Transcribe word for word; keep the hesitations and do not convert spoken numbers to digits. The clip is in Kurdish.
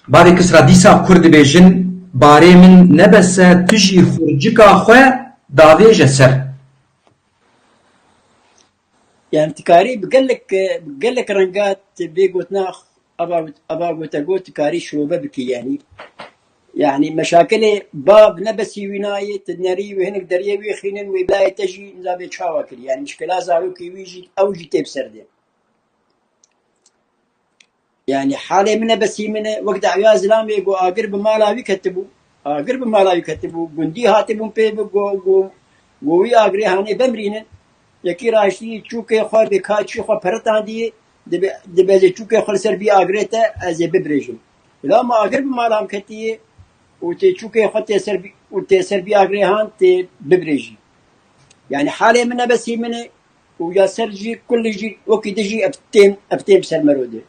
Bavê Kisra dîsa kur dibêjin, barê min nebese tu jî xurcika xwe davêje ser. Yani tu karî bi gelek, bi gelek renga tu vê gotina ava, ava gote got tu karî şirobe bikî yani. Yani meşakilê bav nebesî wî nayê, tu nerî wê hinek deriyê wî xînin wê bilayê te jî nizam vê çawa kirî. Yani mişkila zarokê wî jî ew jî tê bi ser de. Yani halê min e besî min e, wek dawiya zilamê ku agir bi mala wî ketibû. Agir bi mala wî ketibû. Gundî hatibûn pê bi ku, ku, ku wî agirê hanê bimrînin. Yekî raştî çûkê xwe bi kaçî xwe peritandî, dibe, dibe zê çûkê xwe li ser vî agirê te ez ê bibirêjim. Lama agir bi mala min ketiye û tê çûkê xwe tê ser vî, û tê ser vî agirê han tê bibirêjî. Yani halê min e besî min e û ya ser jî kulî jî wekî dijî ev tên, ev tên bi ser mero de.